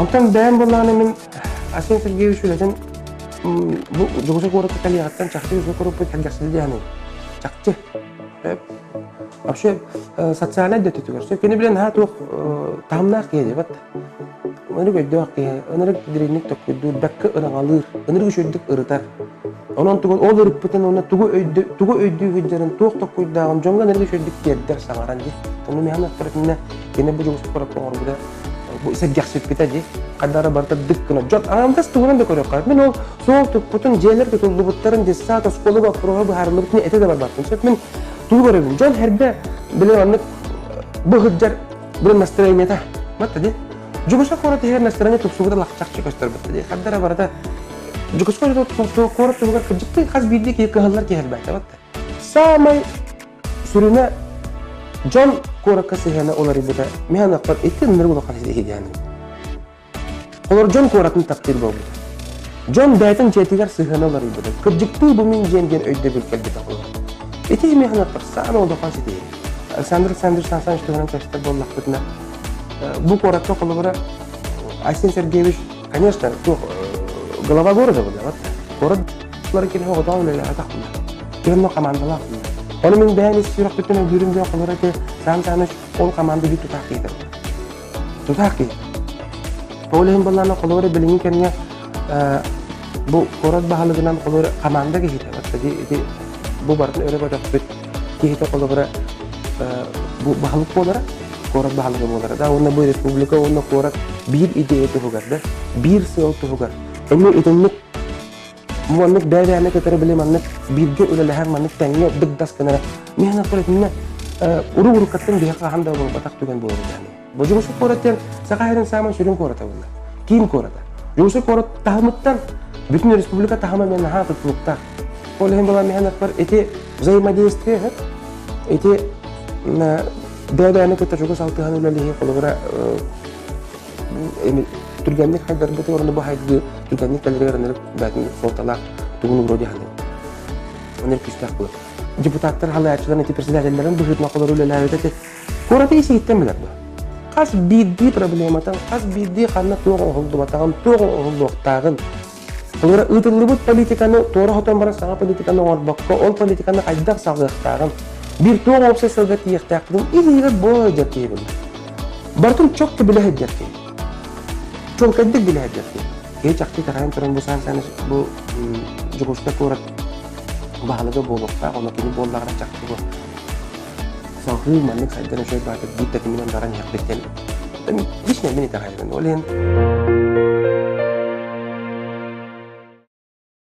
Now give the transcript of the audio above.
Онтон бэйэм буоллаҕына мин Арсен Сергеевич үлэтин бу Дьокуускай куоракка кэлиэҕиттэн чахчы үчүгэй куруппут сэргэхсийдэ диэхиний. Чахчы. Вообще социальнай да өттүгэр. Сөп кини билэн наһаа туох таһымнаах киһи диэбэт. Ынырык өйдөөх киһи, ынырык дириҥник толкуйдуур, бэккэ ыраҥалыыр, ынырык үчүгэйдик ырытар. Онон тугун ол ырыппытын уонна тугу өйдүү тугу өйдүү сылдьарын, туох толкуйдааҕын дьоҥҥо ынырык үчүгэйдик тиэрдэр саҥаран дии. Ону миэхэ итиннэ кини бу дьоҕус куоракка оҥорбута бу сэргэхсиппитэ дии. Хайдах эрэ барыта дык гына дьон аҥардас тугунан да көрүөххэ. Мин ол суол туппутун, дьиэлэр тутуллубуттарын, детсад, оскуола боппуруоһа быһаарыллыбытын этэ да барбаппын. Сөп мин тугу көрөбүн? Дьон эрдэ били маннык бу сылдьар били настроениета матта дии. Дьокуускай куорат иһигэр настроение тупсубута лахчахчы көстөрбүт дии. Хайдах эрэ барыта Дьокуускай куорат туһугар кырдьыктыы хас биирдии киһи кыһаллар киһи элбээтэ батта. Саамай сүрүнэ дьон куоракка сыһыана уларыйбыта мин анахпар икки ынырык улахан ситиһии Олор дьон куоратын таптыыр буолбута. Дьон бэйэтин дьиэтигэр сыһыана уларыйбыта. Кырдьыктыы бу мин дьиэм диэн өйдөбүл кэлбитэ буолар. Ити мин анахпар саамай улахан ситиһии. Александр Александрович Сан Саныч туһунан кэпсэтэр буоллахпытына, бу куоракка холобура Айсен Сергеевич Конечно, туох глава города буолла. Город кини оҕотоон үлэлээбэтэх буолла. Ким командалаах буолла. Ону мин бэйэм ис сүрэхпиттэн өйдүүрүм диэн холоро ити Сан Саныч ол команда биир тутаах киһитэ. Тутаах киһи. Ол иһин буоллаана холобура билиҥҥи кэмҥэ бу куорат баһылыгынан холобура команда киһитэ. Ити бу барытын өрө көтөхпүт киһитэ холобура бу баһылык буолара куорат баһылыга буолара да уонна бу республика уонна куорат биир идея туһугар да биир сыал туһугар эмиэ итинник маннык бэйэ-бэйэни кытары били маннык бииргэ үлэлэһэр маннык тэҥҥэ дыгдас гынара миэхэ наппар итиннэ уру-уруккаттан биһиэхэ хаһан да буолбатах түгэн буолар диэн бу Дьокуускай куорат диэн Саха сирин саамай сүрүн куората буолла киин куората Дьокуускай куорат таһымыттан бүтүн республика таһыма мен наһаа тутулуктаах ол иһин буолан миэхэ наппар ити взаимодействие ити Бэйэ-бэйэни кытта чугас алтыһан үлэлиһии холобура түргэнник хайдарбытыгар уонна бу хайдыы түргэнник кэлэригэр ынырык бэйэтин суолталаах тугун уруо диэханын ынырык күүстээх буолар. Депутаттар халаяччыларын ити председателлэрин быһыытынан холору үлэлээбит эти куораты ис-иһиттэн билэр бу. Хас биирдии проблематын, хас биирдии ханна туох оҥоһуллубатаҕын, туох оҥоһуллуохтааҕын Холобура, ыытыллыбыт политиканы туора хотон баран саҥа политиканы оҥорбокко, ол политиканы хайдах салгыахтааҕын, биир туох уопсай сылга тиийиэхтээхпитин ис-иһигэр буола сылдьар киһи буолар. Барытын чопчу билэ сылдьар киһи. Чуолкайдык билэ сылдьар киһи. Киһи чахчы итэҕэйэн туран бу Сан Саныч бу Дьокуускай куорат баһылыга буолуохтаах, ону кини буоллаҕына чахчы бу салгыы маннык сайдан үчүгэй баатыр биир тэтиминэн баран иһэхпит диэн лично мин итэҕэйэбин. Ол иһин.